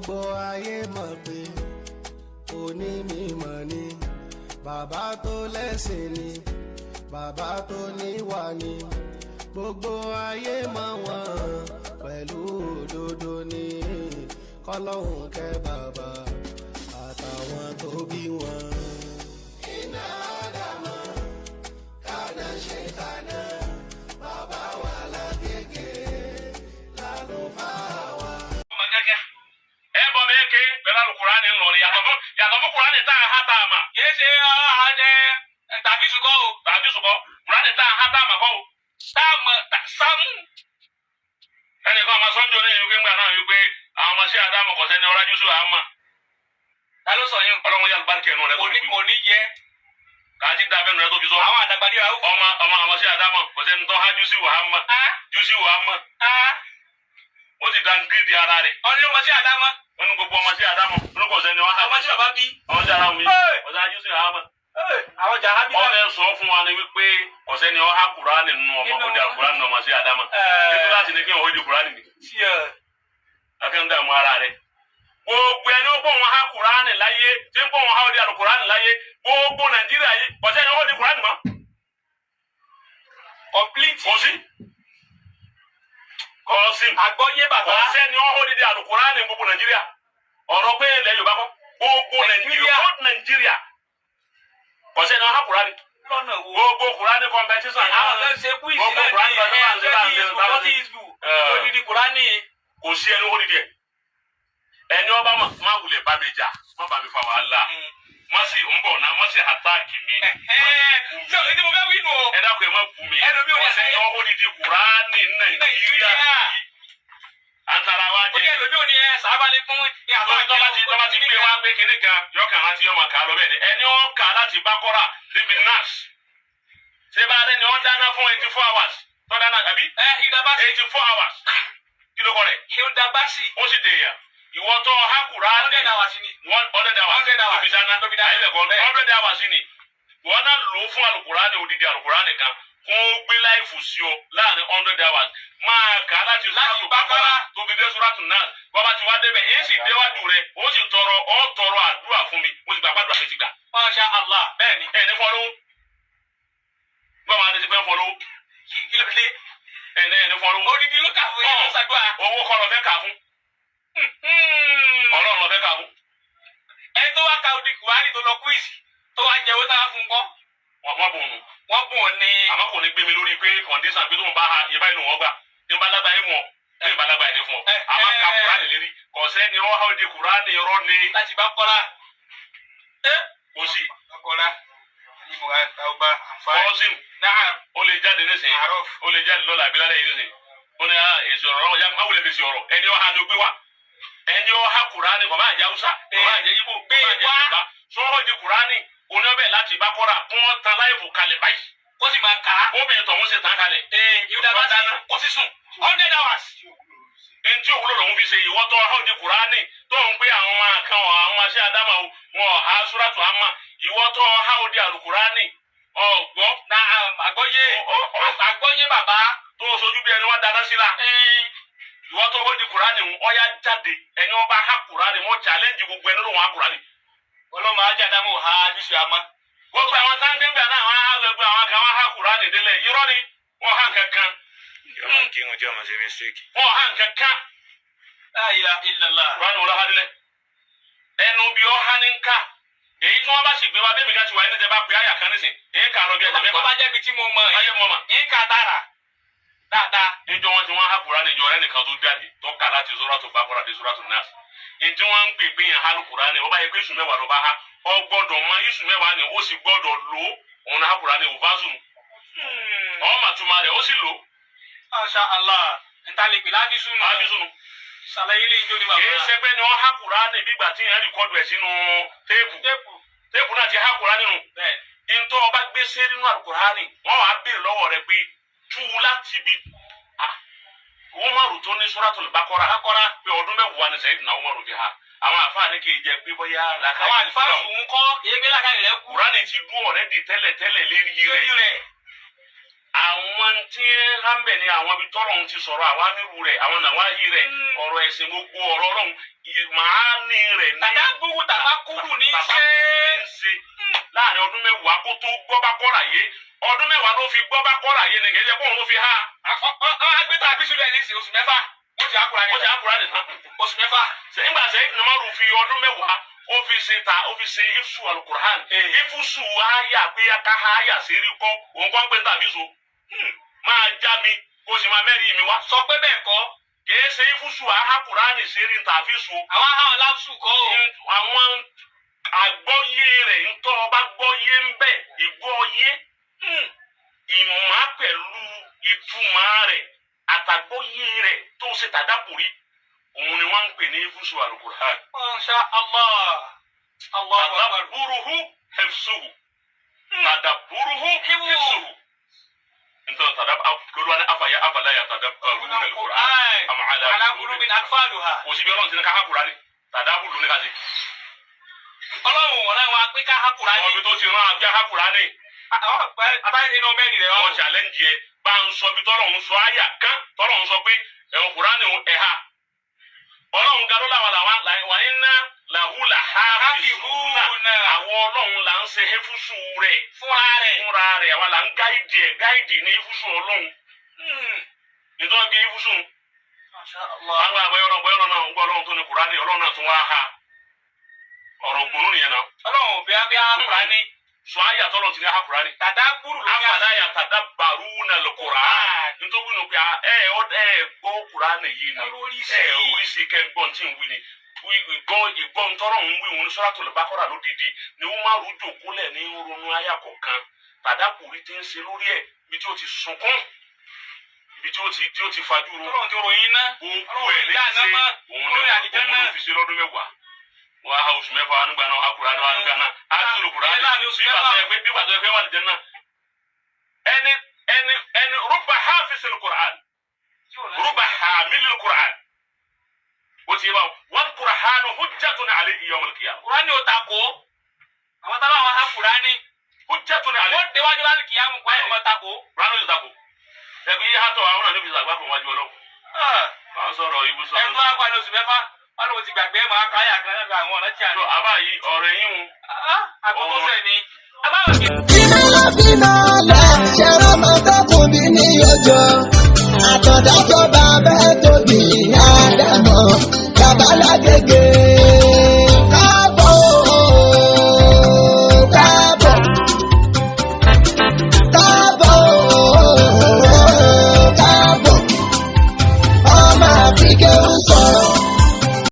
Gbogbo ayé mọ̀ pé onímọ̀ ni bàbá tó lẹ́sìn ni, bàbá tó níwà ni. Gbogbo ayé mọ̀ wọ́n pẹ̀lú òdodo ni. Kọ́lọ́hún kẹ́ bàbá àtàwọn tó bí wọn. Iná àdàmọ̀ kánà ṣe kánà, bàbá wa lágége lálùfáà wa. Ọmọ gẹ́gẹ́ ẹ bọ́ mi ké pẹ̀lú alukurani ńlọrin, yàtọ̀ fún kurani tá a há tá a mà. Kìí ṣe ẹ tàbí sùkọ́ o. Tàbí sùkọ́, kurani tá a há tá a mà kọ́ o. Tá a mọ̀ sámú. Ẹnì kan ọmọ sọ́njọ́ ní ìwé ńgbà náà wípé àwọn ọmọ sí àdámọ̀ kọ̀sẹ́ ní ọ̀rájú sí àmà. Ta ló sọ yín? Ọlọ́run yà lùbáríkì ẹnu rẹ tó Kò ní fi kò ní yẹ. kàá ti dá abẹ́nu rẹ tó fi sọ. Àwọn àdàgbà ní ìràwọ̀. Ọmọ àwọn sí àdámọ̀ kọ̀sẹ́ ní tọ́ hájú sí wàhámà jú sí wàhámà, ó ti downgrade ara rẹ̀. Ọ̀ní ọmọ sí àdámọ́. Wọ́n ní gbogbo ọmọ sí àdámọ̀ wọ́n kọ̀sẹ́ ní wọ́n Ọmọ sí bàbá bí. ọmọ sí àdámọ̀ mi Hey! kọ̀sẹ́ hájú sí wàhámà. Àwọn jàhábí. Ọbẹ̀ sọ fún wa ni wípé kọ̀sẹ́ ni wọ́n há kúránì nínú ọmọ Nínú- ọdẹ kúránì nínú ọmọ sí àdámọ̀. Ètò láti ní kí wọ́n ojú kúránì ni akẹ́ńdà mú ara rẹ̀. Gbogbo ẹni ó bọ̀ wọn há kúránì láyé tí ń bọ̀ wọn há ọdẹ àlùkúránì láyé, gbogbo Nàìjíríà yìí, kọ̀sẹ́ ni wọ́n di kúránì mọ́. Complete. Kò sí, kò sí. Àgbọ́yé bàbá. Kọ̀sẹ́ ni wọ́n di àlùkúránì gbogbo Nàìjíríà. Ọ̀rọ̀ pé ilẹ̀ Yorùbá kọ́, gbogbo Nàìjíríà, Nàìjíríà. whole Nàìjíríà, kọ̀sẹ́ ni wọ́n há kúránì. Lọ́nà wo? Gbogbo kúránì competition. Àwọn kan ṣe quiz Gbogbo náà Kùránì ní competition ẹ̀ 20 isbu, 40 isbu. Odidi Kùránì. Kò sí ẹni wọ́n dídì ẹ̀. Ẹni ọba má wulẹ̀ bá mi jà, má bá mi fa wàhálà, má sì ń bọ̀ náà, má sì attack mi. Ṣé ìdí mo fẹ́ wí nù o? Ẹ dákun, ẹ má bú mi. Ẹlòmíì ò ní Ọ̀sẹ̀ ni wọ́n dídì Kùránì Nàìjíríà. Nàìjíríà. Antara wa Ó ní jẹ. ẹlòmíì ò ní ẹ sábà lè fún ní àbá. Tọ́ba ti gbé wá gbé kinní kan, yọkàn rántí, yọmọ kà á lọ bẹ́ẹ̀ ni. Ẹni wọ́n kà á láti Bákọ́rà níbi nas, ṣé bá rẹ ni wọ́n dáná fún 84 hours tọ́ dáná àbí? Ẹ Hilda Basi. 84 hours, kí ló kọ́ rẹ̀? Hilda Basi. Ó sì dèèyàn. Ìwọ tó ha Kùránì 100 hours ni. 100 hours. 100 hours. Ló fi dáná. Ló fi dáná. Ayé Bẹ́ẹ̀. 100 hours ni wọn náà lò ó fún alukurani, odidi alukurani kan kó gbé láìfù sí ọ láàrin 100 hours, máa kà á láti Láti Suratu Baqara. Baqara tó fi dé Suratu Nas. Bọ́ba ti wá débẹ̀, èyí sì déwájú rẹ̀, ó sì tọrọ, ó tọrọ àdúrà fún mi, mo sì gbà gbàdúrà mi ti gbà. Masha Allah. Bẹ́ẹ̀ ni. Ẹ ní fọlọ́ gbọ́n máa tètè pẹ́ fọlọ́. Kí ló dé? Ẹ ní fọlọ́. Odidi ló kà fún yín ló ṣàdúrà. Owó kọ́ lọ fẹ́ kà fún, Ọlọ́run lọ fẹ́ kà fún. Ẹ tó wá ka odi Kùránì tó lọ quiz tó wá jẹ owó táwa fún kọ́. Wọ́n bùn ún. Wọ́n bùn ún ní. Àmọ́ kò ní gbé mi lórí pé condition pé tó ń bá ha ìyẹn báyìí ló wọ́n gbà ní bá lágbàá yín mọ̀ ní bá lágbàá yín fún ọ. Àmọ́ ka Kùránì lérí, kọ̀sẹ́ ni wọ́n há odi Kùránì, irọ́ ni. Láti bá kọ́lá. Kò sí. Kọ́lá. Kọ́sìm. Naam. Ó lè jáde nísìnyí. Àrọ́f. Ó lè jáde lọ́la àbí lálẹ́ yìí nísìnyí. Ó ní èsì ọ̀rọ̀ ọ̀ya má wulẹ̀ fèsì ọ̀rọ̀. Ẹni ọ̀ha ló gbé wá, ẹni ọ̀ha Kùránì, kò bá jẹ́ Haúsá, kò bá jẹ́ Íbò, kò bá jẹ́ Gbé wá. Yorùbá, sọ́họ́ di Kùránì oníbẹ̀ láti bá kọ́ra kó wọ́n tan láìfù kalẹ̀ báyìí. Kó sì máa kà á. Obìnrin tọ̀hún ṣe tán kalẹ̀. Ee, Hilda Basi kó sì sùn. 100 hours. Ntí òwúlò lòun fi ṣe. Ìwọ tó ọ̀há òdi Kùránì tó ń pé àwọn máa kan ọ, àwọn máa ṣe àdámà o, wọn ọ̀há Súrátù àmà. Ìwọ tó ọ̀há òdi àlùkùránì ọ̀gbọ́. Naam, àgbọ́yé. Àgbọ́yé bàbá. Tó o sojú bí ẹni wá dáná sí la. Ìwọ tó òdi Kùránì ń ọ̀yá jáde, ẹni wọn bá há Kùránì mọ́, challenge gbogbo ẹni ló wọn há Kùránì. Ọlọ́mọ ajá dámọ̀ ha jùsù àmọ́. Gbogbo àwọn táńdégbà náà, wọn á gbogbo àwọn kan wọn há Kùránì délẹ̀, irọ́ ni, wọn há nǹkan kan. Yóò máa kírun tí ọmọ ṣe mistake. Wọn há nǹkan kan. La ilaha illallah. Kùránì wọn lọ há délẹ̀, ẹnu bí ọ há ní nká èyí tí wọn bá sì gbé wa bẹ́ẹ̀ mi ká ti wà ẹni tẹ bá pè áyà kan nísìn, èyí kà lọ bí ẹsẹ̀ Tó mẹ́fà. bá jẹ́ ibi tí mo mọ̀ Ayé mọ́ mà. Yín ká dára. Dáadáa. Níjọ́ wọn tí wọ́n há Kùránì jọ rẹ nìkan tó jáde tó kà láti Suratu Baqara dé Suratu Nas, ntí wọ́n ń pè pé yẹn há Kùránì, wọ́n bá yẹ pé iṣu 10 ló bá há, ọ gbọ́dọ̀ mọ iṣu 10 ni, ó sì gbọ́dọ̀ lò ó. Òun náà há Kùránì ò fásùn, ọ mà túmọ̀ rẹ̀, ó sì lò ó. Masha Allah. Nta lè pè láti sùn. Ábísùn. Ṣàlàyé lè jó ní bàbá. Kì í ṣe pé ni wọ́n há Kùránì bígbà tí yẹn record ẹ̀ sínú téèpù. Téèpù. Téèpù náà ti há Kùránì nù. Bẹ́ẹ̀. Ntọ́ ọba gbé sí nínú Àlùkùránì, wọ́n wàá béèrè lọ́wọ́ rẹ pé tú láti bi Umaru tó ní Suratul Baqara. Baqara. Pé ọdún 10 ni Sayyidina Umaru fi ha. Àwọn àfáà ní kì í jẹ pé bóyá làákàyè Àwọn àlùfáà ń kọ́ èyí làkàyè rẹ̀ kú. Kùránì ti dún ọ̀rẹ́dì tẹ́lẹ̀ tẹ́lẹ̀ lérí Lórí rẹ̀. rẹ̀. Àwọn tí ń hàn bẹ̀ ni àwọn ibi tọ́lọ̀ ń ti sọ̀rọ̀ àwa nírú rẹ̀, àwọn nàwáyé rẹ̀, ọ̀rọ̀ ẹ̀sìn, gbogbo ọ̀rọ̀ Ọlọ́run, màání rẹ̀ ní. Tàdá gbúrú tàbá kúrú ní í Bàbá ṣe. ní í ṣe láàrin ọdún 10 kó tó gbọ́ bá kọ́ra yé. Ọdún 10 ló fi gbọ́ bá kọ́ra yé ni, kì í ṣe pé òun ló fi há. Agbẹ́ta àbísúlẹ̀ ní ìsìn oṣù 6, wọ́n ti àkùrà Ó ti ní àkùrá nìkan. oṣù 6. Nígbà sẹ́yìn Umaru fi ọdún 10, ó fi ṣe ta, ó fi ṣe ifu alukur'an, ifusu aya pé ká aya sí rí kọ́ òun kọ́ ń pè tàbí so máa já mi kó sì máa mẹ́rin mi wá. Sọ pé bẹ́ẹ̀ kọ́. Kìí ṣe ifusu aha kur'an sí rí tàbí so. Àwọn ahọ́n láṣù kọ́ o. Àwọn àgbọ́yé rẹ̀ ń tọ́ ọba gbọ́yé ń bẹ̀ ìgbọ́yé, ìmọ̀ pẹ̀lú ìtumọ̀ rẹ̀ àtàgbọ́yé rẹ̀ tó ṣe tàdákùrí, òun ni wọ́n ń pè ní ifusu alukur'an. Masha Allah. Allahu Akbar. Tadabburuhu hifsuhu, tadabburuhu hifsuhu, nítorí tadab lóluwà ní afaya afala yatadabbaruna al-Qur'an am ala Ala qulubin qulubin akfaluha. Kò síbi Ọlọ́run ti ní ká há Kùránì, tàdábù ló ní ká ṣe. Ọlọ́run wọ̀n náà wá pé ká há Kùránì. Wọn bí tó ti rán àbí há Kùránì. Àbáyé nínú mẹ́rin rẹ̀ wá. Wọn challenge yẹ bá ń sọ bí tọ́lọ̀ ń sọ àyà kan tọ́lọ̀ ń sọ pé ẹ̀wọ̀n Kùránì ẹ̀ha Ọlọ́run ga ló làwọn làwọn wà ní lahu lahafizuna. Àwọn Ọlọ́run là ń ṣe hefusu rẹ̀. Fúnra rẹ̀. Fúnra rẹ̀, àwa là ń guide ẹ̀, guide ní hefusu Ọlọ́run, nítorí bí hefusu. Masha Allah. Àwọn àgbẹ̀yọ̀rọ̀ gbẹ̀yọ̀rọ̀ náà ń gbọ́ Ọlọ́run tó ní Kùránì, Ọlọ́run náà tún wá ha ọ̀rọ̀ ògbónú nìyẹn náà. Ọlọ́run ò bí wá bí há Kùránì. Sọ ayé àtọ́lọ̀ ti ní ha Kùránì. Tàdá gbúrú ló ní Afala yatadabbaruna al-Qur'an, nítorí nù pé ẹ ẹ gbọ́ Kùránì yìí ni ẹ oríṣi kẹgbọ́n tí ń wí ni ìgbọ́ ìgbọ́ ntọ́rọ̀ ń wí òun ní Suratul Baqara lódìdí ni Umaru jòkólẹ̀ ní ronú àyà kọ̀ọ̀kan, tàdákùrí ti ń ṣe lórí ẹ̀, ibi tí ó ti sunkún, ibi tí ó ti fajúro. Ọlọ́run ti ròyìn ná. Gbogbo ẹ̀ ní ṣe òun ní òun ló fi ṣe lọ́dún 10. Wọ́n á oṣù 6 nígbà náà akura náà nígbà náà á tún lò Kùránì bí gbàtọ́ ẹ pé wà lìjẹ́ náà ẹni ẹni ẹni rúbà hafisil Qur'an, rúbà hamilil Qur'an, ó ti yé báwo wal Qur'anu hujjatun alayhi yawmal qiyamah. Kùránì ò takò. Àwọn tábà wọn há Kùránì. Hujjatun Ó alayhi. déwájú láti kìyàmù, Kùránì ò máa takò. Kùránì ò takò ẹgbẹ́ yìí hàtọ̀ àwọn náà níbi ìsàgbà fún wájú Ọlọ́run wọ́n sọ̀rọ̀ ibùsọ̀. Ẹni tó wá pa ní oṣù 6, wọn lòun ti gbàgbé máa káyà kan náà àwọn ọ̀nà tí a ní. Àbá yìí ọ̀rọ̀ yín ń Àkókò sẹ̀ ni. Àbáwọ̀ kì Ìmọ̀lá ṣẹ̀rọ máa tọ́kùn bí ní ọjọ́. Àtọ̀dá tó bàbá tóbi Ádámọ̀, bàbá lágége.